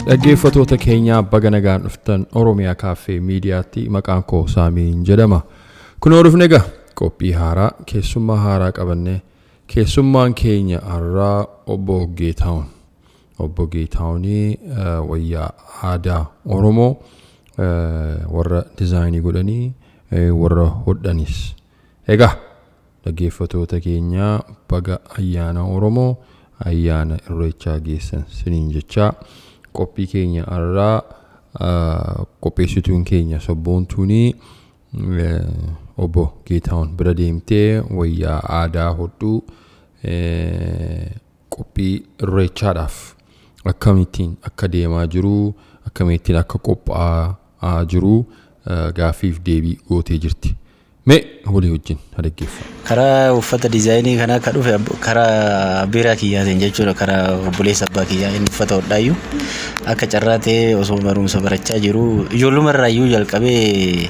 Dhaggeeffattoota keenyaa, baga nagaan dhuftan Oromiyaa Kaaffee Miidiyaatti. Maqaan koo Saamiin jedhama. Kunoo dhufne egaa qophii haaraa, keessummaa haaraa qabannee. Keessummaan keenya har'aa obbo Geetahuun. Obbo Geetahuunii wayyaa aadaa Oromoo warra dizaayinii godhanii, warra hodhanis. Egaa dhaggeeffattoota keenyaa, baga ayyaana Oromoo, ayyaana Irreechaa geessan siniin jechaa, qophii keenya har'aa qopheessituun keenya Sabboontuunii obbo Geetahuun bira deemtee wayyaa aadaa hodhuu qophii Irreechaadhaaf akkamittiin akka deemaa jiru, akkamittiin akka qophaa'aa jiru gaaffiif deebii gootee jirti. Mee walii wajjin haa dhaggeeffannu. Karaa uffata diizaayinii kanaa akka dhufe karaa biiraa kiyyaatiin jechuudha. Karaa obboleessa abbaa kiyyaa, inni uffata hodhaayyuu. Akka carraa ta'ee osoo barumsa barachaa jiru, ijoolluma irraayyuu jalqabee,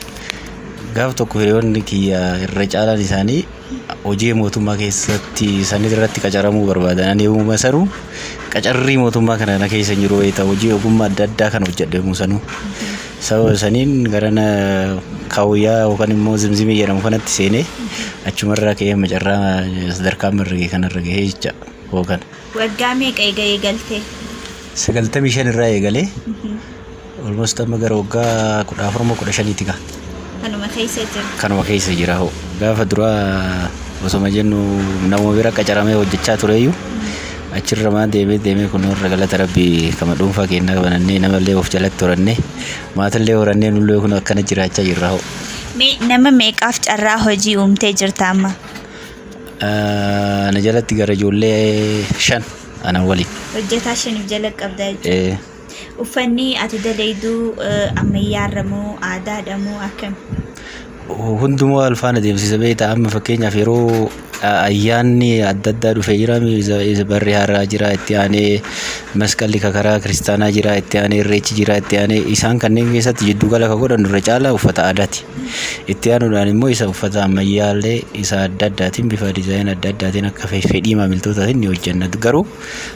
gaaf tokko hiriyoonni kiyya irra caalaan isaanii hojii mootummaa keessatti isaanii irratti qacaramuu barbaadan. Ani uuma sanuu qacarrii mootummaa kana na keessa hin jiru wayita hojii ogummaa adda addaa kan hojjedhe yommuu sanuu. Sababa saniin garana kaawuyyaa yookaan immoo zimzimii jedhamu kanatti seenee, achumarraa ka'ee amma carraa sadarkaa amma irra ga'e kanarra gahee jecha koo kana. Waggaa meeqa eega eegaltee? 95 irraa eegalee, almost amma gara waggaa 14 moo 15ti ga'a. Kanuma keessa jira. Kanuma keessa jira hoo. Gaafa duraa osoma jennu nama bira qacaramee hojjechaa tureyyuu, achirra maa deemee deemee kun irra galata Rabbii kama dhuunfaa keenyaa banannee, namallee of jalatti horannee, maatillee horannee, nullee kun akkana jiraachaa jirra hoo. Mee nama meeqaaf carraa hojii uumtee jirta amma? Na jalatti gara ijoollee shan ana waliin. Hojjetaa shaniif jala qabda jechuudha. Uffanni ati dalayduu ammayyaarra moo aadaadha moo akkami? Hundumaa wal faana deemsisa beektaa. Amma fakkeenyaaf yeroo ayyaanni adda addaa dhufee jira, barri haaraa jira, itti aanee masqalli karaa kiristaanaa jira, itti aanee Irreechi jira, itti aanee isaan kanneen keessatti jiddugala ka godhan irra caalaa uffata aadaati. Itti aanuudhaan immoo isa uffata ammayyaallee isa adda addaatiin, bifa diizaayinii adda addaatiin akka fedhii maamiltootaatiin ni hojjenna. Garuu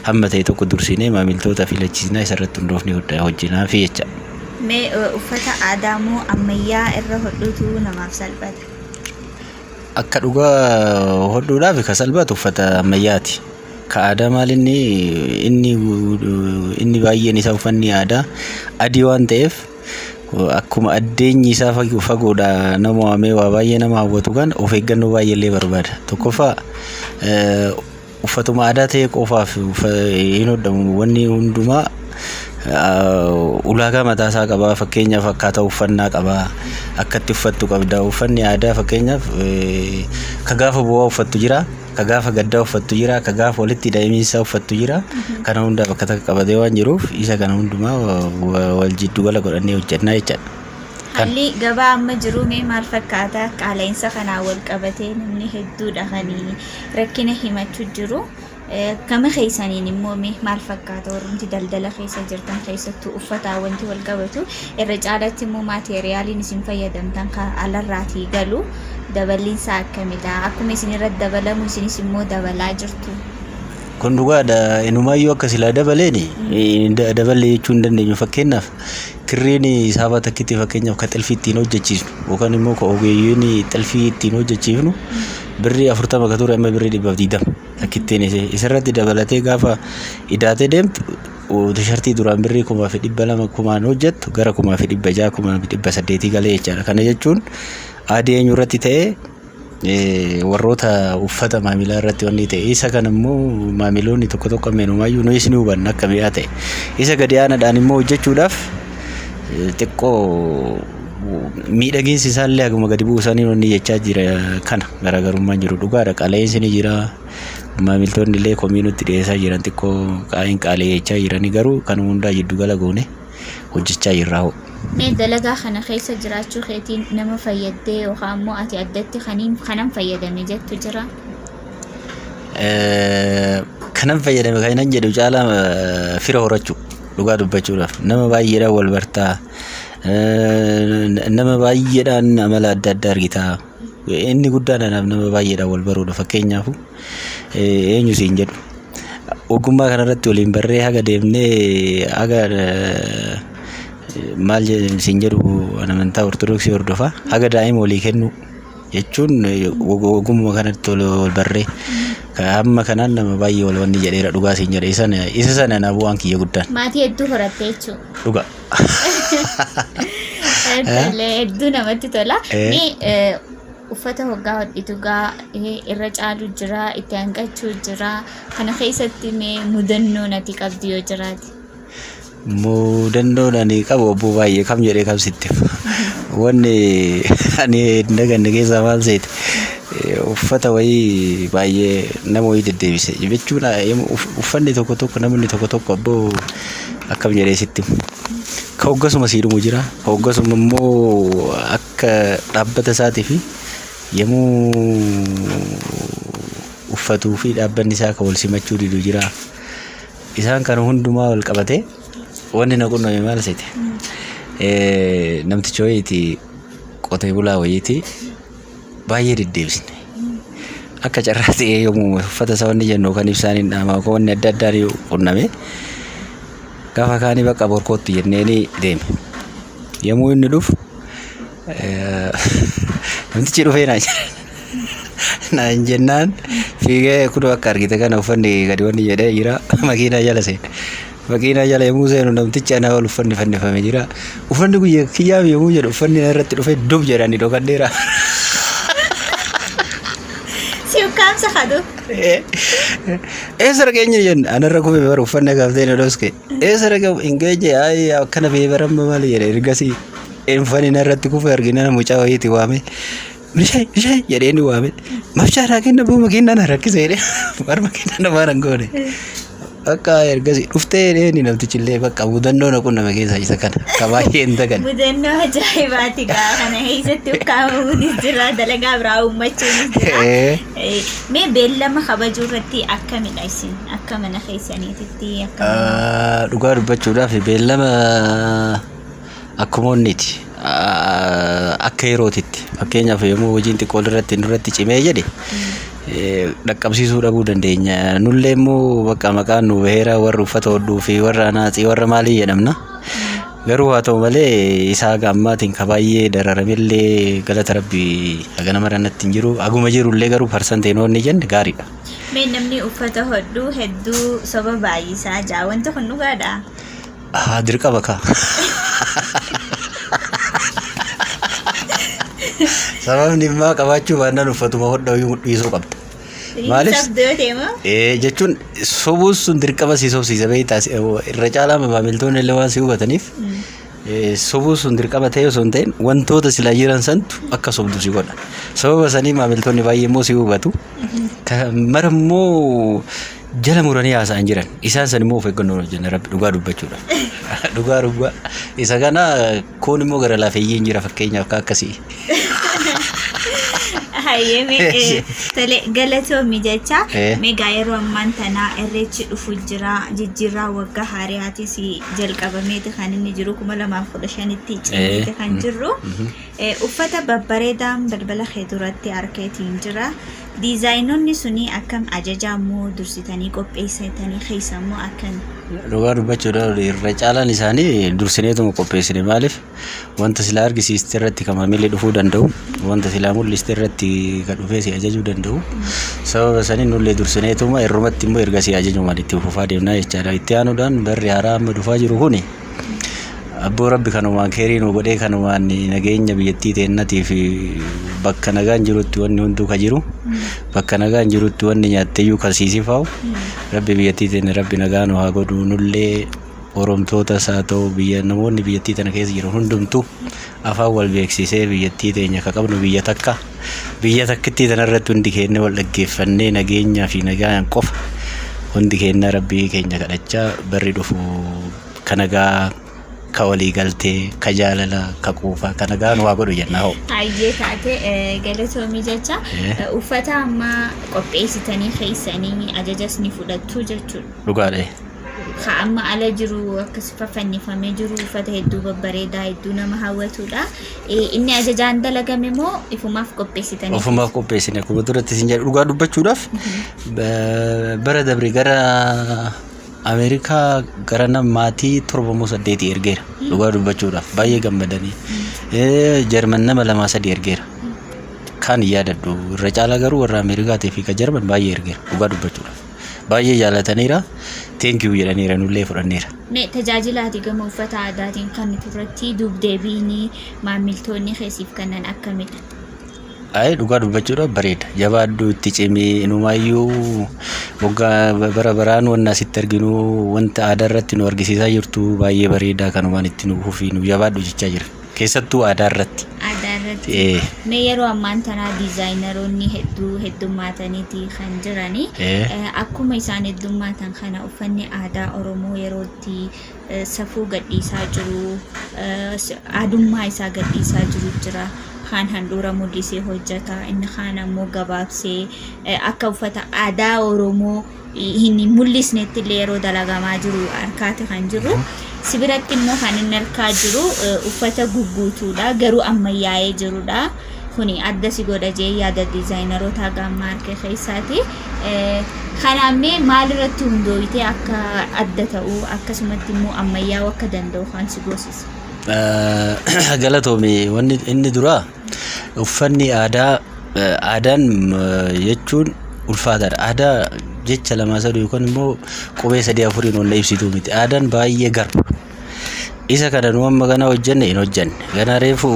hamma ta'e tokko dursinee maamiltoota filachiisnaa, isarratti hundoofnee hojjennaa fi jecha. Mee uffata aadaa moo ammayyaa irra hodhuutu namaaf salphata? Akka dhugaa hodhuudhaaf ka salphatu uffata ammayyaati. Ka aadaa maal, inni baay'een isaa uffanni aadaa adii waan ta'eef, akkuma addeenyi isaa fagoodha nama waamee waa baay'ee nama hawwatu kan of eeggannoo baay'ee illee barbaada. Tokkoffaa, uffatuma aadaa ta'e qofaaf hin hodhamu. Wanni hundumaa ulaagaa mataa isaa qaba. Fakkeenyaaf akkaataa uffannaa qaba. Akka itti uffattu qabda. Uffanni aadaa fakkeenyaaf ka gaafa bu'aa uffattu jira. Ka gaafa gaddaa uffattu jira. Ka gaafa walitti hidhamiinsa uffattu jira. Kana hundaa bakka takka qabatee waan jiruuf, isa kana hundumaa wal jiddu gala godhannee hojjennaa jechaadha. Haalli gabaa amma jiru mee maal fakkaata? Qaala'insa kanaan wal qabatee namni hedduudha kan rakkina himachuu jiru. Gama keessaniin immoo mee maal fakkaata, warrumti daldala keessa jirtan, keessattuu uffataa wanti wal qabatu, irra caalatti immoo maateeriyaaliin isin fayyadamtan kan alarraatii galu daballiinsaa akkamidha? Akkuma isin irratti dabalamu isinis immoo dabalaa jirtu? Kun dhugaadha. Inumaayyuu akka silaa dabaleeni dabalee jechuu hin dandeenyu. Fakkeenyaaf kirriin saafaa takkitti, fakkeenyaaf ka xilfii ittiin hojjechiisnu yookaan immoo ka ogeeyyiin xilfii ittiin hojjechiifnu, birrii 40 ka ture amma birrii 120 takkittiin isee. Isarratti dabalatee gaafa idaatee deemtu, tishartii duraan birrii 1200 kumaan hojjettu gara 1600, 1800 galee jechaadha. Kana jechuun adii eenyu irratti ta'ee, warroota uffata maamilaa irratti wanni ta'e. Isa kana immoo maamiloonni tokko tokko ameenumaayyuu nuyis ni hubanna akka mi'aa ta'e. Isa gadi aanaadhaan immoo hojjechuudhaaf xiqqoo miidhaginsi isaallee haguma gadi bu'u isaanii wanni jechaa jira. Kana garaagarummaan jiru dhugaadha. Qaala'insi ni jira. Maamiltoonni illee komii nutti dhiyeessaa jiran, xiqqoo qaa'in qaala'ee jechaa jirani, garuu kan hundaa jiddu gala goone hojjechaa jirra hoo. Mee dalagaa kana keessa jiraachuu keetiin nama fayyaddee yookaan immoo ati addatti kanan fayyadame jettu jira? Kanan fayyadame kanan jedhu caalaa fira horachuu, dhugaa dubbachuudhaaf nama baay'eedhaan wal bartaa, nama baay'eedhaan amala adda addaa argitaa. Inni guddaan anaaf nama baay'eedhaan wal baruudha. Fakkeenyaaf, eenyu siin jedhu, Ogummaa kanarratti waliin barree haga deemnee haga maal siin jedhu, amantaa Ortodoksii hordofa, haga daa'ima walii kennu jechuun ogummaa kanatti wal barree hamma kanaan nama baay'ee wal wanni jedheera, dhugaa siin jedhe. Isa sana na bu'aan kiyya guddaan. Maatii hedduu horatte jechuudha. Dhugaa. Hedduu namatti tola. Mee uffata hoggaa hodhitu gaa irra caalu jira, itti hanqachuu jira. Kana keessatti mee mudannoo nati qabdi yoo jiraate? Mudannoon ani qabu obbo baay'ee kam jedhee kam sitti. Wanni ani hin daganne keessaa maal seete, uffata wayii baay'ee nama wayii deddeebise jechuun, uffanni tokko tokko namni tokko tokko abboo akkam jedhee sitti, ka hoggasuma sii dhumu jira, ka hoggasuma immoo akka dhaabbata isaatii fi yommuu uffatuu fi dhaabbanni isaa ka wal simachuu didu jira. Isaan kana hundumaa wal qabatee wanni na qunname maal seete? Namticha wayiiti, qotee bulaa wayiiti, baay'ee deddeebisne. Akka carraa ta'ee yommuu uffata isaa wanni jennu kan ibsaan hin dhaamaa yookaan wanni adda addaa qunname, gaafa kaanii bakka borkootti jenneeni deeme. Yommuu inni dhufu namtichi dhufee naan jedhe. Naan jennaan fiigee kun akka argite kana uffanni gadi wanni jedhee jira, makiinaa jala seene. Makiinaa jala yommuu seenu namtichi anaa ol uffanni fannifame jira. Uffanni guyyaa kiyyaaf yommuu jedhu uffanni irratti dhufee dub jedhanii dhokadheera. Si ukkaamsa kadu. Eessa dhaqeenye jenna, anarra kufe bara uffanni gaaftee na dhoske. Eessa dhaqee hin geenye, ayi akkana bee baramma maali jedhe. Ergasii uffanni narratti kufe argina mucaa wayiiti waame. Mishee mishee jedhee ni waame. Mafshaa naa kenna buu, makiinaa na rakkise jedhee bar makiinaa namaa nan goone. Bakka ergasii dhuftee jedhee ni namtichi illee bakka mudannoo na qunname keessaa isa kana ka baay'ee hin daganne. Mudannoo ajaa'ibaati gaa, kana keessatti ukkaamamuunis jira, dalagaa biraa uummachuunis jira. Mee beellama kabajuu irratti akkamidha isin akka mana keessaniititti akka Dhugaa dubbachuudhaaf beellama akkuma onniiti. Akka yerootitti, fakkeenyaaf yommuu hojiin xiqqoo irratti nurratti cimee jedhe dhaqqabsiisuu dhabuu dandeenya. Nullee immoo bakka maqaan nu baheera, warra uffata hodhuu fi warra anaatsii warra maalii jedhamna. Garuu haa ta'u malee isaa haga ammaatiin ka baay'ee dararamillee galata rabbii haga nama natti hin jiru. Haguma jirullee garuu parsanteen wanni jenne gaariidha. Mee namni uffata hodhuu hedduu soba baay'isaa jaa, wanti kun dhugaadhaa? Haa, dirqama kaa. Sababni immoo qabaachuu baannaan uffatuma hodhaa dhiisuu qabda. Maaliif? Sabdoo ta'e moo? Jechuun sobuun sun dirqama si sobsiisa beektaa, irra caalaa maamiltoonni illee waan si hubataniif sobuun sun dirqama ta'e osoo hin ta'in wantoota silaa jiran santu akka sobdu si godha. Sababa sanii maamiltoonni baay'ee immoo si hubatu. Mara immoo jala muranii haasa'an jiran. Isaan san immoo of eeggannoon hojjenna, rabbi dhugaa dubbachuudha. Dhugaa dhugaa. Isa kana kun immoo gara laafeeyyiin jira, fakkeenyaaf akka akkasii. Hayyee, tole, galatoomi jecha. Meegaa yeroo ammaan tanaa irreechi dhufu jira, jijjiirraa waggaa haariyaatis jalqabameeti kan inni jiru, 2015tti cimeeti kan jirru. Uffata babbareedaan balbala kee duratti harkeetiin jira. Diizaayinoonni suni akkam, ajajaa immoo dursitanii qopheessitanii keessa immoo akkami? Dhugaa dubbachuudhaaf irra caalaan isaanii dursineetuma qopheessine. Maaliif, wanta silaa argisiiste irratti kan maamilli dhufuu danda'u, wanta silaa mul'iste irratti kan dhufee si ajajuu danda'u. Sababa saniin nullee dursineetuma irrumatti immoo erga si ajajumaan itti fufaa deemnaa jechaadha. Itti aanuudhaan barri haaraa amma dhufaa jiru kuni abboo rabbi kanumaan keerii nu godhee, kanumaan nageenya biyyattii teennatii fi bakka nagaan jirutti wanni hunduu ka jiru, bakka nagaan jirutti wanni nyaatteyyuu kan siisifaa'u, rabbi biyyattii teenya rabbi nagaa nu haa godhu. Nullee oromtootas haa ta'u biyya namoonni biyyattii tana keessa jiran hundumtuu afaan wal beeksisee, biyyattii teenya ka qabnu biyya takka, biyya takkittii tanarratti hundi keenya wal dhaggeeffannee nageenyaa fi nagaan qofa hundi keenya rabbii keenya kadhachaa barri dhufu ka nagaa, ka walii galtee, ka jaalala, ka quufaa, ka nagaa nu haa godhu jennaa hoo. Hayyee taate, galatoomii jecha. Uffata ammaa qopheessitanii keessanii ajajas ni fudhattu jechuudha. Dhugaadha. Ka amma ala jiru akkas faffannifamee jiru uffata hedduu babbareedaa hedduu nama hawwatudha. Inni ajajaan dalagame moo ifumaaf qopheessitanii? Ofumaaf qopheessine. Akkuma duratti isin jedhu, dhugaa dubbachuudhaaf bara dabre gara Ameerikaa gara nama maatii 7 moo 8 ergeera. Dhugaa dubbachuudhaaf baay'ee gammadanii. Jarman nama 2 3 ergeera. Kaan hin yaadadhu, irra caalaa garuu warra Ameerikaatii fi ka Jarman baay'ee ergeera dhugaa dubbachuudhaaf. Baay'ee jaalataniira. Thank you jedhaniira, nullee fudhanneera. Mee tajaajilaati gama uffata aadaatiin kan irratti duubdeebiin maamiltoonni keessiif kennan akkamidha? Ayi, dhugaa dubbachuudhaaf bareeda. Jabaadhu, itti cimii, inumaayyuu waggaa bara baraan wanna asitti arginu, wanta aadaa irratti nu argisiisaa jirtu baay'ee bareeda, kanumaan itti nu fufii, nu jabaadhu jechaa jira. Keessattuu aadaa irratti. Aadaa irratti. Mee yeroo ammaan tanaa diizaayineroonni hedduu heddummaataniiti kan jirani. Akkuma isaan heddummaatan kana uffanni aadaa Oromoo yeroo itti safuu gadhiisaa jiru, aadummaa isaa gadhiisaa jiru jira. Kaan handhuura mul'isee hojjeta, inni kaan ammoo gabaabsee akka uffata aadaa Oromoo hin mul'isnetti illee yeroo dalagamaa jiru harkaati kan jiru. Si biratti immoo kan inni harkaa jiru uffata gugguutuudha, garuu ammayyaa'ee jirudha. Kuni adda si godha jee yaada diizaayineroota gammaa harka keessaati. Kanaaf mee maalirratti hundooyitee akka adda ta'u, akkasumatti immoo ammayyaa'uu akka danda'u kan si goosise? Galatoome. Wanni inni duraa uffanni aadaa, aadaan jechuun ulfaataadha. Aadaa jecha lama sadii yookaan immoo qubee sadii afuriin wanna ibsituu miti. Aadaan baay'ee garba. Isa kana nu amma gana hojjenne hin hojjenne. Gana reefu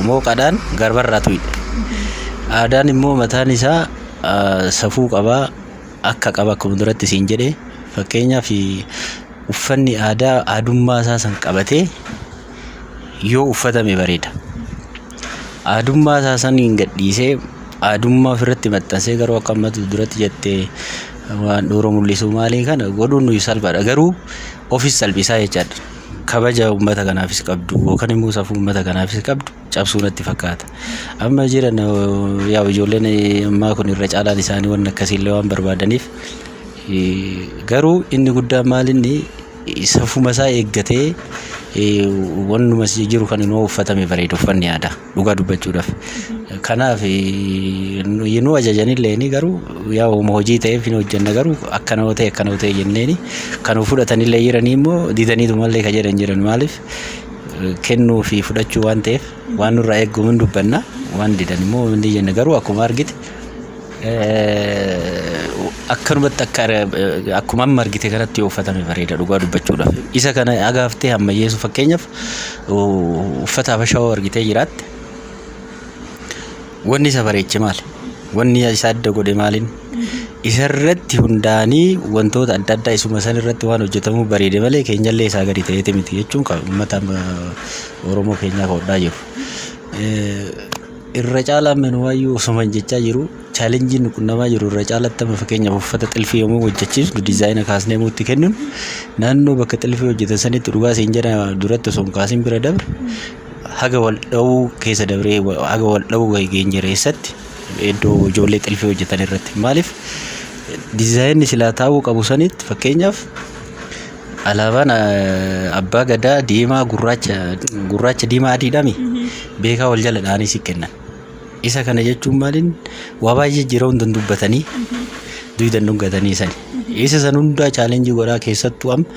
mooqadhaan garbarraa tuyidhe. Aadaan immoo mataan isaa safuu qabaa, akka qaba akkuma duratti siin jedhe. Fakkeenyaaf, uffanni aadaa aadummaa isaa san qabatee yoo uffatame bareeda. Aadummaa isaa san hin gadhiisee, aadummaa ofirratti maxxansee garuu akka ammatu duratti jettee waan dhoora mul'isuu maalii kana godhuun nuyi salphaadha. Garuu ofis salphisaa jechaadha. Kabaja uummata kanaafis qabdu yookaan immoo safuu uummata kanaafis qabdu cabsuu natti fakkaata. Amma jiran yaa ijoolleen ammaa kun irra caalaan isaanii waan akkasiillee waan barbaadaniif, garuu inni guddaan maalinni safuma isaa eeggatee wannuma jiru kan inuu uffatame bareeda uffanni aadaa dhugaa dubbachuudhaaf. Kanaaf nu ajajanillee ni garuu yaa uuma hojii ta'eef hin hojjenna, garuu akkana yoo ta'e, akkana yoo ta'e jenneeni kan fudhatanillee jiranii immoo didaniitumallee ka jedhan jiran. Maaliif, kennuu fi fudhachuu waan ta'eef waan nurraa eegamu hin dubbanna, waan didan immoo hin jenna. Garuu akkuma argite akkanumatti akka akkuma amma argite kanatti yoo uffatame bareeda dhugaa dubbachuudhaaf. Isa kana agaaftee ammayyeessu, fakkeenyaaf uffata habashaa yoo argitee jiraatte, wanni isa bareeche maali? Wanni isa adda godhe maaliin? Isarratti hundaanii wantoota adda addaa isuma san irratti waan hojjetamuu bareede malee keenyallee isaa gadi ta'eeti miti jechuun kan uummata Oromoo keenyaa hodhaa jiru. Irra caalaan menuwaayyuu osuma hin jechaa jiru, challengeiin nu qunnamaa jiru irra caalatti amma fakkeenyaaf uffata xilfii yommuu hojjechiisnu, diizaayina kaasnee yommuu itti kenninu, naannoo bakka xilfii hojjetan sanitti, dhugaa siin jedha, duratti osoo hin kaasin bira dabre, haga wal dha'uu keessa dabree haga wal dha'uu geenye eessatti, iddoo ijoollee xilfii hojjetan irratti. Maaliif, diizaayinni silaa taa'uu qabu sanitti, fakkeenyaaf alaabaan abbaa gadaa diimaa gurraacha, gurraacha diimaa adiidhaami, beekaa wal jala dha'anii si kennan. Isa kana jechuun maaliin, waa baay'ee jira, hundan dubbatanii duydan dhungatanii sani. Isa san hundaa challenge godhaa, keessattuu amma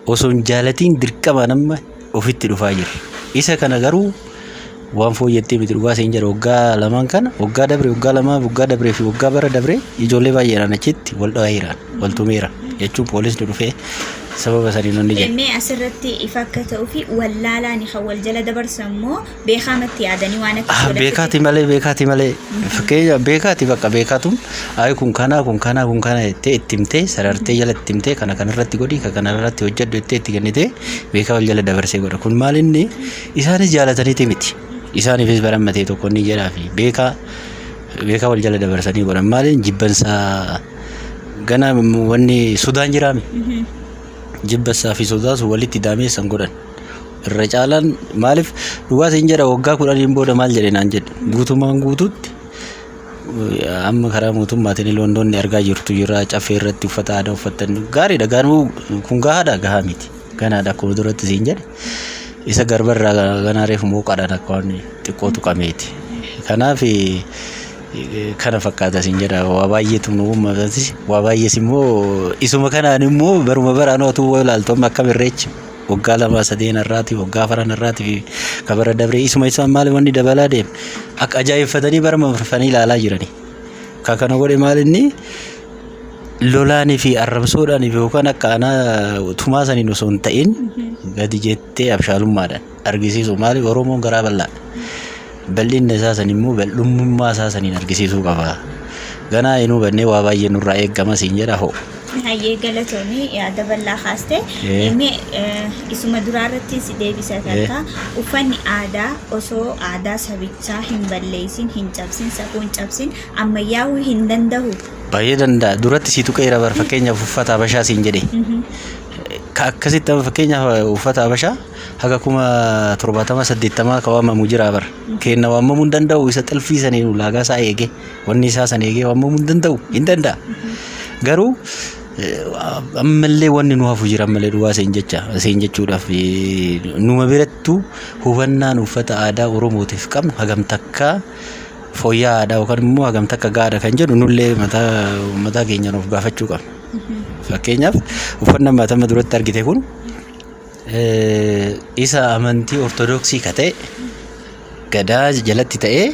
osoo hin jaalatiin dirqama nama ofitti dhufaa jira. Isa kana garuu waan fooyyatti miti, dhugaa siin jedha. Waggaa lamaan kana, waggaa dabre, waggaa lamaa, waggaa dabree fi waggaa bara dabre ijoollee baay'eedhaan achitti wal dhaheeraan wal tumeera jechuun poolisni dhufee sababa saniin onni jedhe. Mee asirratti ifa akka ta'uu fi wallaalaan kan wal jala dabarsan immoo beekaamatti yaadanii waan akka Beekaati malee, beekaati malee, fakkeenya beekaati, bakka beekaatum ayi kun kanaa, kun kanaa, kun kana jettee itti himtee, sarartee jala itti himtee, kana kanarratti godhi, ka kanarratti hojjedhu jettee itti kennitee beekaa wal jala dabarsee godha. Kun maal, inni isaanis jaalataniiti miti, isaaniifis barammatee tokko inni jedhaa fi beekaa beekaa wal jala dabarsanii godhan. Maaliin jibbansaa gana wanni sodaan jiraame, jibbansaa fi sodaas walitti daameessan godhan. Irra caalaan maaliif, dhugaa siin jedha, waggaa 10n booda maal jedhe naan jedhe, guutumaan guututti Amma karaa mootummaatiin illee wantoonni argaa jirtu jira. Caffee irratti uffata aadaa uffatan gaariidha. Garuu kun gahaadha, gahaa miti. Ganaadha akkuma duratti siin jedhe. Isa garbarraa ganaa reefu mooqaadhaan akka waan xiqqoo tuqameeti. Kanaaf kana fakkaata siin jedha. Waa baay'eetu nu uummatas, waa baay'ees immoo isuma kanaan immoo baruma baraan otuu ilaaltu amma akkam irreechi waggaa 2 3 irraati, waggaa 4 irraati fi kabara dabree isuma isaan maali wanni dabalaa deema. Akka ajaa'ibfatanii baruma fanii ilaalaa jirani. Ka kana godhe maal inni lolaanii fi arrabsoodhaan fi yookaan akka anaa tumaa saniin osoo hin ta'in gadi jettee abshaalummaadhaan argisiisu. Maaliif Oromoon garaa bal'aadha. Bal'inna isaa san immoo bal'ummaa isaa saniin argisiisuu qaba. Ganaa hin hubannee waa baay'ee nurraa eegama siin jedha hoo. Hayyee, galatoomii, yaada bal'aa kaaste. Mee isuma duraa irratti si deebisa takka. Uffanni aadaa osoo aadaa sabichaa hin balleessin, hin cabsin, safuu hin cabsin, ammayyaa'uu hin danda'u? Baay'ee danda'a. Duratti si tuqeera bar, fakkeenyaaf uffata Habashaa siin jedhe. Ka akkasitti amma fakkeenyaaf uffata Habashaa haga 70,000 80,000 ka waamamu jira bar. Kenna waamamuu hin danda'u, isa xilfii saniin ulaagaa isaa eegee wanni isaa san eegee waamamuu hin danda'u, hin danda'a. Garuu ammallee wanni nu hafu jira, ammallee dhugaa siin jecha siin jechuudhaaf numa birattuu hubannaan uffata aadaa Oromootiif qabnu hagam takka fooyya'aadha yookaan immoo hagam takka gahaadha kan jedhu nullee mataa mataa keenyaan of gaafachuu qabna. Fakkeenyaaf uffanni amma duratti argite kun isa amantii Ortodoksii ka ta'e Gadaa jalatti ta'ee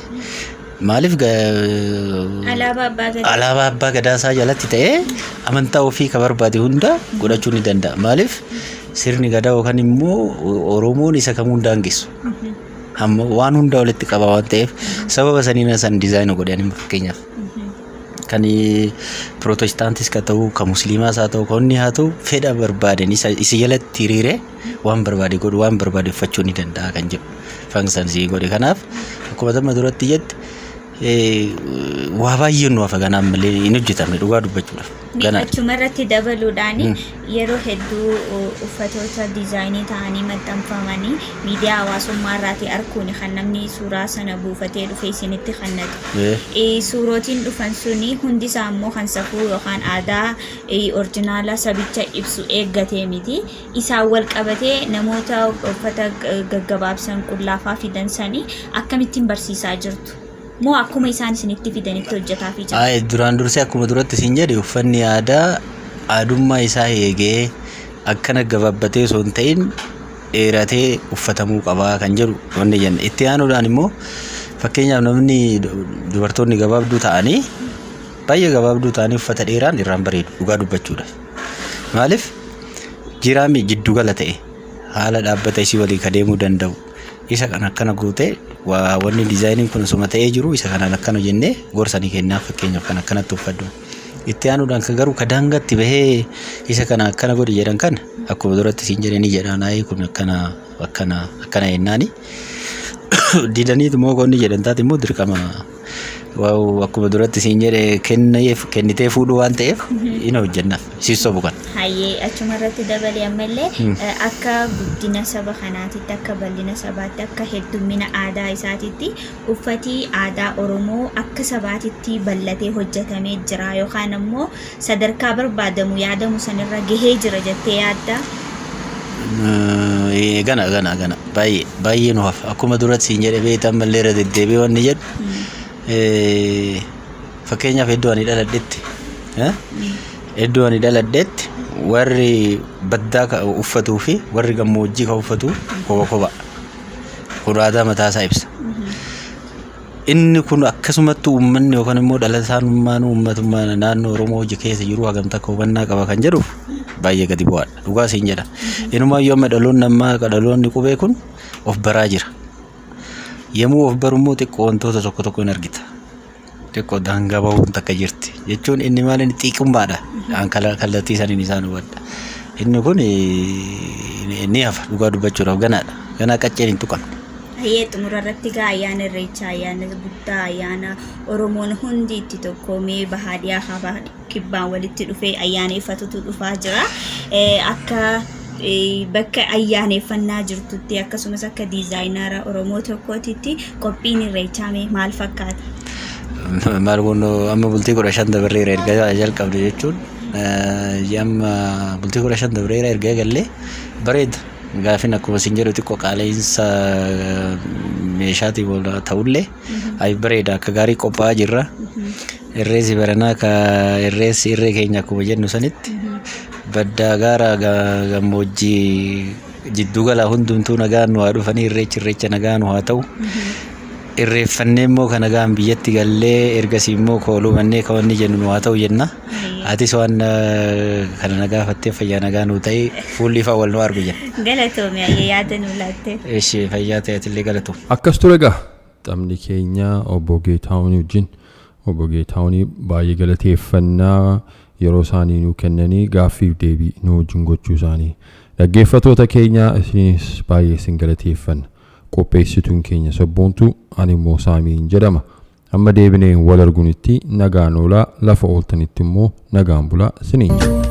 maaliif Alaabaa abbaa gadaa. Alaabaa abbaa gadaa isaa jalatti ta'ee amantaa ofii ka barbaade hunda godhachuu ni danda'a. Maaliif sirni Gadaa yookaan immoo Oromoon isa kamuu hin daangessu. Hamma waan hunda walitti qaba waan ta'eef sababa saniin san design godhe ani fakkeenyaaf. Kan Pirootestaantis ka ta'u, kan Musliimaas haa ta'u, kan inni haa ta'u, fedha barbaaden isa jalatti hiriiree waan barbaade godhu, waan barbaade uffachuu ni danda'a kan jedhu fansan sii godhe. Kanaaf akkuma amma duratti jette waa baay'een nu hafa, ganaa malee hin hojjetamne dhugaa dubbachuudhaaf. Ganaa. Achuma irratti dabaluudhaan, yeroo hedduu uffatoota design ta'anii maxxanfamanii miidiyaa hawaasummaa irraati arguun kan namni suuraa sana buufatee dhufe isinitti kennatu. Suurootiin dhufan suni hundi isaa immoo kan safuu yookaan aadaa original sabicha ibsu eeggatee miti. Isaan wal qabatee namoota uffata gaggabaabsan qullaafaa fidan sanii akkamittiin barsiisaa jirtu? Moo akkuma isaan isinitti fidanitti hojjetaafii jirtu? Aye, duraan dursee akkuma duratti siin jedhe uffanni aadaa aadummaa isaa eegee akkana gabaabbatee osoo hin ta'in dheeratee uffatamuu qabaa kan jedhu wanni jenna. Itti aanuudhaan immoo fakkeenyaaf namni dubartoonni gabaabduu ta'anii, baay'ee gabaabduu ta'anii uffata dheeraan irraan bareedu dhugaa dubbachuudhaaf. Maaliif jiraami jiddugala ta'e haala dhaabbata isii walii ka deemuu danda'u isa kan akkana guutee waa wanni designiin kun osuma ta'ee jiru isa kanaan akkana jennee gorsa ni kennaaf, fakkeenyaaf kan akkanatti uffadhu. Itti aanuudhaan kan garuu ka daangatti bahee isa kana akkana godhi jedhan kana akkuma duratti siin jedhe ni jedhaan, ayii kun akkana akkana akkana jennaani. Didaniitu moo qonni jedhan taate immoo dirqama waaw akkuma duratti siin jedhe kenneef kennitee fuudhuu waan ta'eef hin hojjennaaf siis sobu kan. Hayyee, achuma irratti dabalee ammallee akka guddina saba kanaatitti, akka bal'ina sabaatti, akka heddummina aadaa isaatitti uffati aadaa Oromoo akka sabaatitti bal'atee hojjetamee jira yookaan ammoo sadarkaa barbaadamu yaadamu sanirra gahee jira jettee yaadda? Gana gana gana baay'ee baay'ee nu hafa. Akkuma duratti siin jedhe beektan ammallee irra deddeebi'ee wanni jedhu fakkeenyaaf iddoo ani dhaladhetti warri baddaa ka uffatuu fi warri gammoojjii ka uffatu koba koba kun aadaa mataa isaa ibsa. Inni kun akkasumatti uummanni yookaan immoo dhalataan uummatummaa naannoo Oromoo hojii keessa jiru hagam takka hubannaa qaba kan jedhuuf baay'ee gadi bu'aadha. Dhugaa siin jedha. Inumaayyuu amma dhaloonni ammaa dhaloonni qubee kun of baraa jira. Yommuu of baru immoo xiqqoo wantoota tokko tokko hin argita. Xiqqoo daangaa bahuun takka jirti. Jechuun inni maal inni xiiqummaadha. An kallattii saniin isaan hubadha. Inni kun ni hafa dhugaa dubbachuudhaaf ganaadha. Ganaa qacceen hin tuqamne. Hayyee, xumura irratti gaa ayyaana Irreechaa, ayyaana guddaa, ayyaana Oromoon hundi itti tokkoomee bahaa dhiyaa kaabaa kibbaan walitti dhufee ayyaaneffatutu dhufaa jira. Akka bakka ayyaaneffannaa jirtutti akkasumas akka designer Oromoo tokkootitti qophiin Irreechaa mee maal fakkaata? Maal goonu, amma bultii 15 dabarreera erga jalqabne jechuun, amma bultii 15 dabarreera erga eegallee. Bareeda. Gaafin akkuma isin jedhu xiqqoo qaala'insa meeshaatiin wal ta'ullee, ay bareeda, akka gaarii qophaa'aa jirra. Irreessi baranaa ka irreessi irree keenya akkuma jennu sanitti, baddaa gaara gammoojjii jiddugala hundumtuu nagaan nu haa dhufanii, irreechi irreecha nagaa nu haa ta'u. Irreeffannee immoo kan nagaan biyyatti gallee, ergasii immoo kooluu mannee kan wanni jennu nu haa ta'u jenna. Atis waan kana na gaafattee fayyaa nagaa nu ta'e, fuulli ifaa wal nu argu jenna. Galatoomi, ayyee, yaada nu laatte. Ishee fayyaa ta'e, atillee galatoom. Akkas ture egaa taphni keenya obbo Geetaahunii wajjin. Obbo Geetaahunii baay'ee galateeffannaa, yeroo isaanii nuu kennanii gaaffiif deebii nu wajjin gochuu isaanii. Dhaggeeffattoota keenya, isinis baay'ee isin galateeffanna. Qopheessituun keenya Sabboontuu, ani immoo Saamiin jedhama. Amma deebinee wal argunitti nagaan oolaa, lafa ooltanitti immoo nagaan bulaa isiniin jenna.